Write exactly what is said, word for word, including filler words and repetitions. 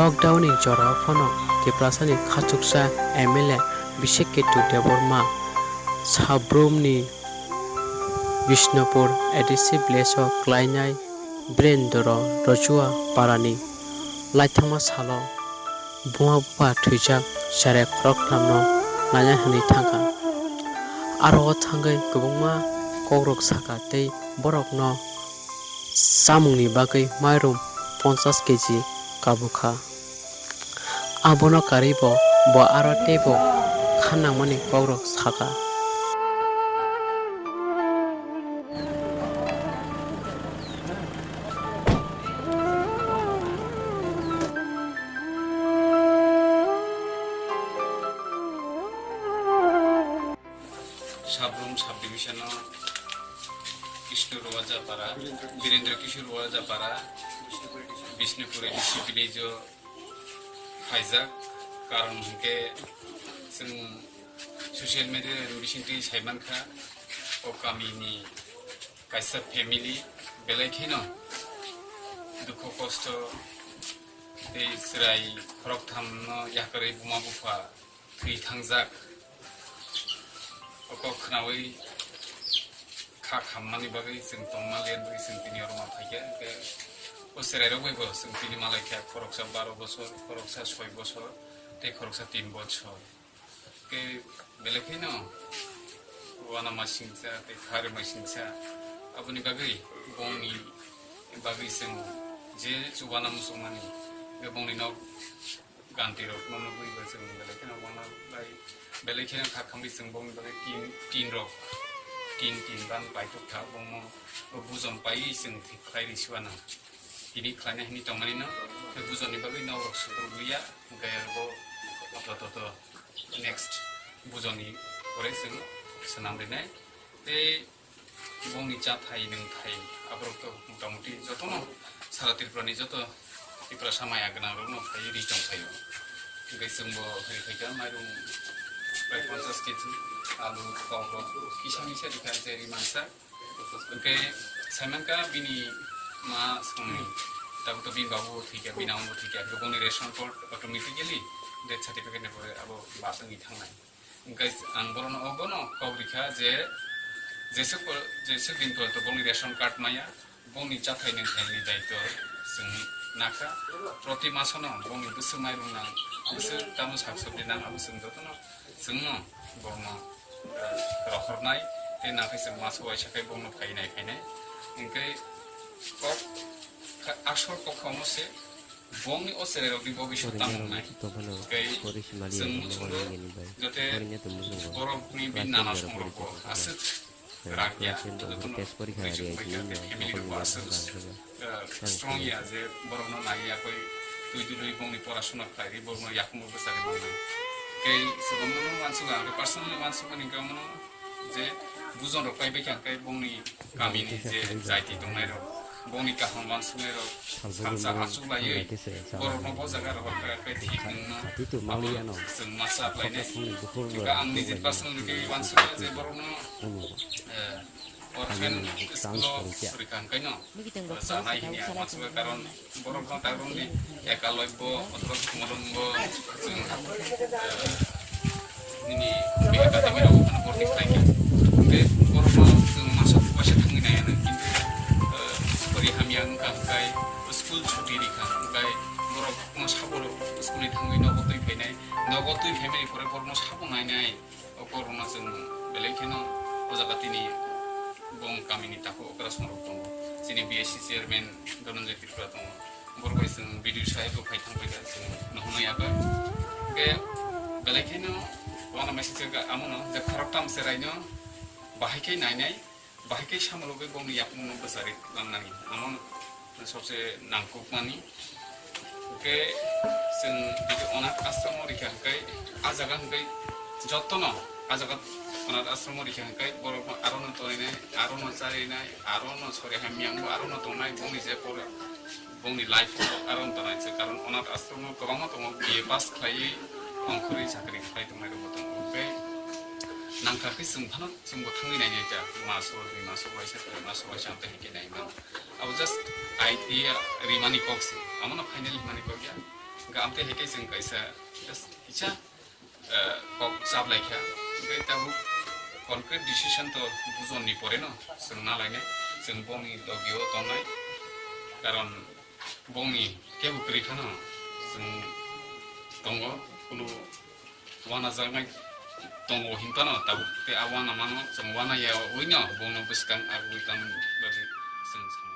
Lockdown ni jorao phano Tiprasani khachuksa M L A Bisek Ketu Debbarma Sabrumni Bishnupur A D C village o klainai Birendra Rojua parani laithangma salo buma bupha thwijak chare khoroktham no naina hinwi thangkha. Aro o thangwi kwbangma kokrok sakha tei borokno chamungni bagwi mairum ponchas keji kabukha. Abono karwi bo, bo aro teibo kha nangmani kokrok sakha. Sabrum subdivision o Kishore Rojapara, Birendra Kishore Rojapara, Bishnupur A D C village o phaijak. Karon hinkhe chwng social media ni bisingtwi saimankha, o kamini kaisa family belai kheno dukhu kosto tei chwrai khoroktham no yakarwi buma bupha thwi thangjak. O kok khnaui kha khammani bagwi chwng tongma liyan bagwi chwng tini oro ma phaikha. Hinkhe o chwrairok bai bo chwng tini malaikha, khoroksa baro bosor, khoroksa soi bosor tei khoroksa tin bosor. Hinkhe belai kheno uanama singcha tei kharima singcha. Aboni bagwi bongni bagwi chwng je chubana muchungmani, hinkhe bongni nok ganti rok no nugwi bo chwng belai kheno uana bai belai kheno kha khamwi chwng bongni bagwi tin, tin rok, tin, tin ban paitok kha, bongno bujon paiwi chwng thik khlai ri suana. Tini khlaina hini tongmani no, tei bujoni bagwi nok rok sukruk liya, hinkhe bo to, to, to, next bujoni pore chwng swnam rinai. Tei bongni chathai nwngthai aborok to motamuti jotono sara Tripura ni joto Tiprasa maya gwnang rokno phaiwi ri tong phaio. Hinkhe chwngbo ri phaikha mairum prai ponchas keji, alu, kok rok kisa misa rikha je ri mansa. Hinkhe saimankha bini ma songni tabuk to bini babu bo thwikha, bini ama bo thwikha, hinkhe bongni ration card automatically death certificate ni pore abo bas wngwi thangnai. Hinkhe ang borokno obono kok rikha je, jeswk por-, jeswk din porjonto bongni ration card maya, bongni chathai nwngthaini daitw chwng nakha. Proti masono bongni bwswk mairum nang, bwswk tamo sak sabji nang, abo chwng jotono chwngno borokno, eh, rohornai, tei nakhe chwng maso waisa khe bongno phainai phainai. Hinkhe kok kha-, asol kok kha omo se, bongni o chwrairokni bobiswt tamo wngnai. Tei chwng muchungo, jote borokni bini nana songrokbo aswk rang ya, jotono rijwk wngkha, tei family rokbo aswk, eh, strong ya je borokno naiwi yakwi twi twi bongni porasona khlaiwi borokno yakungbo bwcharwi mannai. Tei chwng bono uansukha, ang personally uansukmani hwnkhe omono je bujon rok paibai kha, hwnkhe bongni kamini je jaiti tongnai rok, bongni kaham uansuknai rok, salsa achuk laiwi borokno bo jaga rok khe thik wngna abo chwng ma sa khlainai. Hwnkhe ang nijini personal khe uansukha je borokno, eh, orphan school o rwkha hwnkhe no, eh, chanai hini ang uansukha, karon borok no tabuk ni ekaloi bo, othoba kumarom bo, chwng, eh, nini bihik academy rok phano borti khlai kha. Tei borok no chwng masa waisa thangwi nai ano, kintu, eh, sori hamya wngkha hwnkhe school chuti rikha hwnkhe borok no sabo school ni thangwi nogo twi phainai, nogo twi phaimani pore borok no sabo nainai. O korokno chwng belai kheno o jaga tini bong kamini takhuk okra songrok tongo. Chini B S C chairman Dhananjay Tripura tongo. Borok bai chwng video sai bo phai thang paikha, chwng nohornai abo. Hwnkhe belai kheno uanama singcha amono je khoroktham chwraino bahai khe nainai. Bahai khe samologwi bongni yakungno bwcharwi langnani, amo sobse nangkukmani. Hwnkhe chwng jodi onath ashromo rikha hwnkhe, ah jaga hwnkhe jotono ah jaga onath ashromo rikha hwnkhe borokno arono toninai, arono charinai, arono sori hamyangbo arono tongnai, bongni je pore bongni life o aro wng tongnai se, karon onath ashromo kwbangma tongo, B A pass khlaiwi ongkhorwi chakri khlai tongnai rokbo tongo. Tei nangkha khe chwng phano chwngbo thangwi nainai ta, maso, dui maso waisa, koi maso waisa ang tei hwnkhe nai mano. Abo just idea rimani kok se, amono final himani kok ya. Hwnkhe amtwi hai khe chwng kaisa just kisa, eh, kok chap lai kha. Hwnkhe tabuk concrete decision to bujonni pore no chwng na lainai. Chwng bongni dogio tongnai. Karon bongni kebo kwrwi phano chwng tongo, kunu uanajaknai tongo hinphano tabuk tei a uanamano chwng uanaya ui no bongno bwskang agwi tang bagwi chwng